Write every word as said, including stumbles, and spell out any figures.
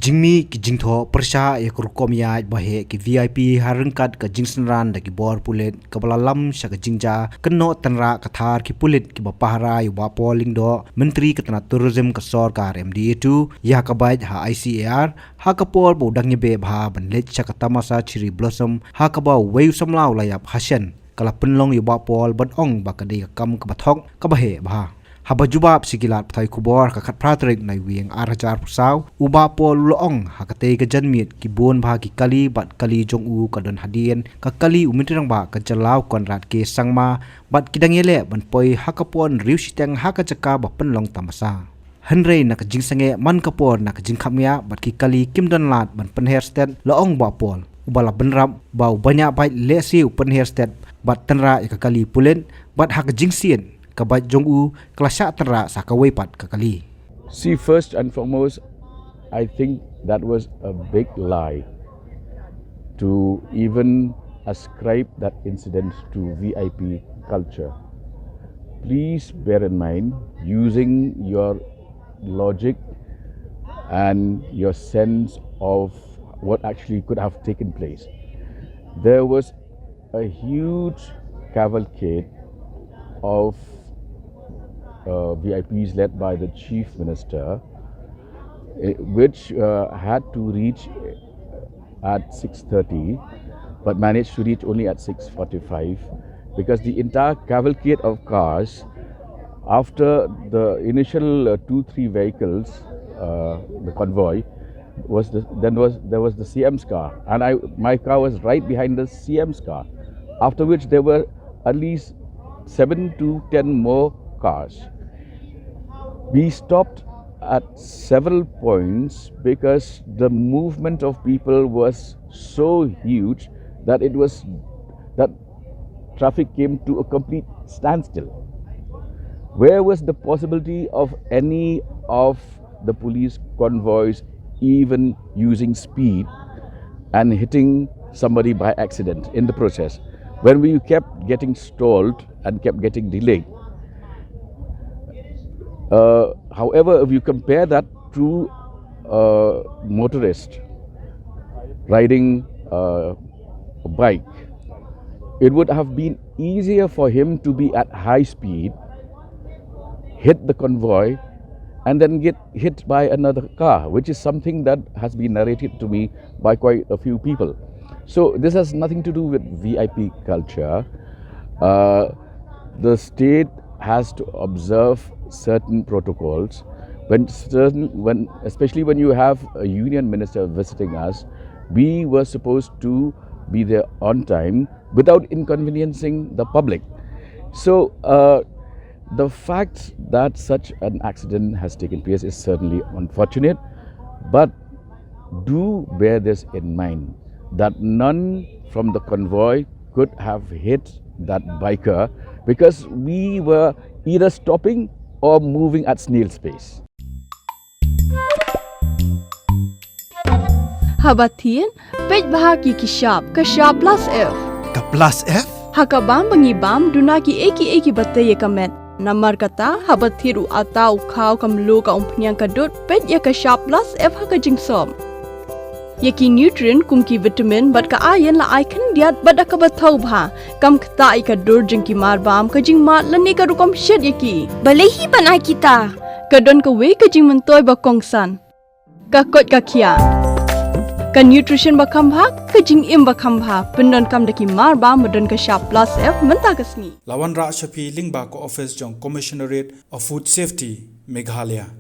Jingmih ki jingthoh pyrshah ïa ka rukom ïaid baheh ki V I P ha ryngkat ka jingsynran da ki bor pulit kaba la lam sha ka jingjia kynnoh tynrah ka thar ki pulit kiba pahara ïa u Bah Paul Lyngdoh, Myntri ka tnat Tourism ka sorkar M D A two, ïa ka bike ha I C A R, ha ka por ba u dang ïabeh bha ban leit sha ka tamasa Cherry Blossom, ha kaba uwei u samla u la ïap ha shen. Ka la pynlong ïa u Bah Paul ban ong ba ka dei ka kam kaba thok, kaba heh bha. Haba jubab sha ki lad pathai khubor ka khatphra tarik Naiwieng ar hajar arphew saw, u Bah Paul u la ong ha katei ka janmiet ki bun bha ki kali bad kali jong u ka don hadien ka kali u Myntri Rangbah ka jylla u Conrad K Sangma bad ki dang ïaleh ban poi ha ka por hynriew shiteng ha ka jaka ba pynlong tamasa. Hynrei na ka jingsangeh man ka por na ka jingkhapngiah bad ki kali kim don lad ban pynher stet, la ong u Bah Paul, uba la bynrap ba u baniah bike lehse u pynher stet bad tynrah ïa ka kali pulit, bad ha ka jingsiat ka bike jong u ka la shah tynrah sa kawei pat ka kali. See, first and foremost, I think that was a big lie to even ascribe that incident to V I P culture. Please bear in mind, using your logic and your sense of what actually could have taken place, there was a huge cavalcade of uh, V I Ps led by the chief minister, eh, which uh, had to reach at six thirty, but managed to reach only at six forty-five, because the entire cavalcade of cars, after the initial uh, two, three vehicles, uh, the convoy, was the, then was there was the C M's car, and I my car was right behind the C M's car. After which there were at least seven to ten more cars. We stopped at several points because the movement of people was so huge that it was that traffic came to a complete standstill. Where was the possibility of any of the police convoys even using speed and hitting somebody by accident in the process when we kept getting stalled and kept getting delayed? Uh, however, if you compare that to a motorist riding uh, a bike, it would have been easier for him to be at high speed, hit the convoy, and then get hit by another car, which is something that has been narrated to me by quite a few people. So this has nothing to do with V I P culture. Uh, the state has to observe certain protocols. When certain, when especially when you have a union minister visiting us, we were supposed to be there on time without inconveniencing the public. So uh, the fact that such an accident has taken place is certainly unfortunate, but do bear this in mind, that none from the convoy could have hit that biker because we were either stopping or moving at snail's pace. Haba thied, peit bha ki ki shap, ka shap plus F. Ka plus F? Ha ka bam ba ngi bam, duna ki ei ki ei ki ba tei ïa ka met. Namar kata, haba thied u ata, u khaw, ka mluh, ka umphniang, ka dud, peit ïa ka shap plus F ha ka jingsop. Ïa ki nutrient kum ki vitamin bad ka iron la ai khyndiat bad da kaba thaw bha. Kam ktah ïa ka dur jong ki mar bam, ka jingmad lane ka rukom shet ïa ki. Balei hi ban ai kita? Ka don kawei ka jingmyntoi ba kongsan. Ka koit ka khiah. Ka nutrition ba kham bha, ka jingim ba kham bha. Pyndonkam da ki mar bam ba don ka shap plus F mynta ka sngi. La wanrah sha phi lyngba ka office jong Commissionerate of Food Safety, Meghalaya.